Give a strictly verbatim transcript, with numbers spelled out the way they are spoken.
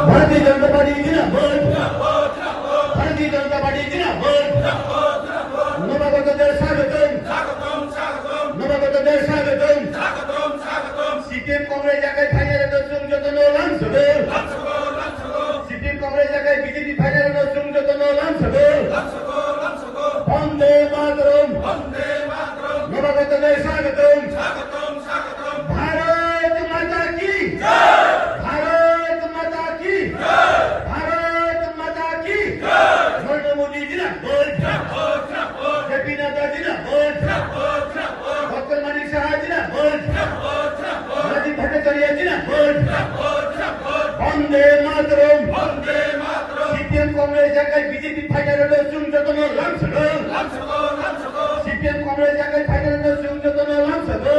Bharatiya Janata Party Zindabad! Bharatiya Janata Party Zindabad! Nobagota Dal Swagotam! Nobagota Dal Swagotam! C P M Congress jakai phainai rokno chwng jotono lamsogo. C P M Congress jakai B J P phainai rokno chwng jotono lamsogo. Bande Mataram! Nobagota Dal Swagotam! Bharat Mata Ki! Bharat Mata Ki! Bharat Mata Ki! Narendra Modi Zindabad! J P Nadda Zindabad! Doctor Manik Saha Zindabad! Rajiv Bhattacharya Zindabad! Bande Mataram! C P M Congress jakai B J P phainai rokno chwng jotono lamsogo. C P M Congress jakai phainai rokno chwng jotono lamsogo.